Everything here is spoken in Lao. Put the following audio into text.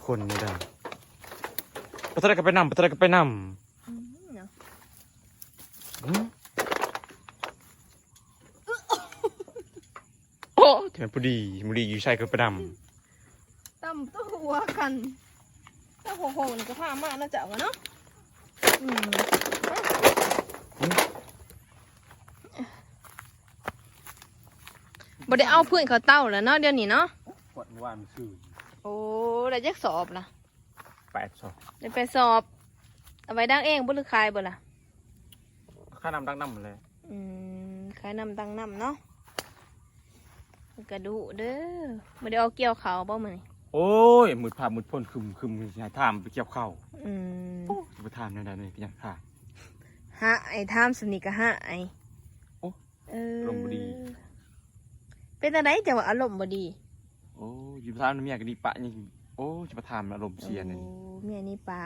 ກົນນີ້ໄດ້ ໄປເທົ່າໃດກໍໄປນຳ ໄປເທົ່າໃດກໍໄປນຳ. ອືມ ເນາະ ອືມ ໂອ້ ແຖມພໍດີ ພໍດີ ຢູ່ໃສກໍໄປນຳ. ຕຳຕົວຫົວກັນ ຕຳຫົວໂຂງນີ້ກໍພາມານະເຈົ້າກໍເນາະ. ອືມ ບໍ່ໄດ້ເອົາພື້ນເຂົ້າເຕົາແລ້ວເນາະ ດຽວນີ້ເນາະ. ກວດມື້ວານມື້ຊືນ. ໂອ້ ໄດ້ຈັກສອບລະ? ແປດສອບ. ໄດ້ແປດສອບ. ເອົາໄວ້ດັກເອງບໍ່ ຫຼືຂາຍເບິດລະ? ຂາຍນຳດັກນຳແຫຼະ. ອືມ ຂາຍນຳດັກນຳເນາະ. ກະດຸເດີ. ບໍ່ໄດ້ອອກກ່ຽວເຂົ້າບໍ່ມື້ນີ້? ໂອ້ຍ ມືດຟ້າມືດຝົນຄຶມໆ ຊິໃຫ້ຖາມໄປກ່ຽວເຂົ້າ. ອືມ ໂອ້ ຊິໄປຖາມແນວໃດນີ້ ກໍຍັງຖາມ. ຫາຍ ຖາມສ່ຳນີ້ກໍຫາຍ. ໂອ້ ເອີ ອາລົມບໍ່ດີ. ເປັນຈັ່ງໃດເຈົ້າວ່າອາລົມບໍ່ດີ? ໂອ້ ຊິໄປຖາມເມຍກໍດີປະຍັງ. ໂອ້ ຊິໄປຖາມອາລົມເສຍນີ້. ໂອ້ ເມຍນີ້ປະ.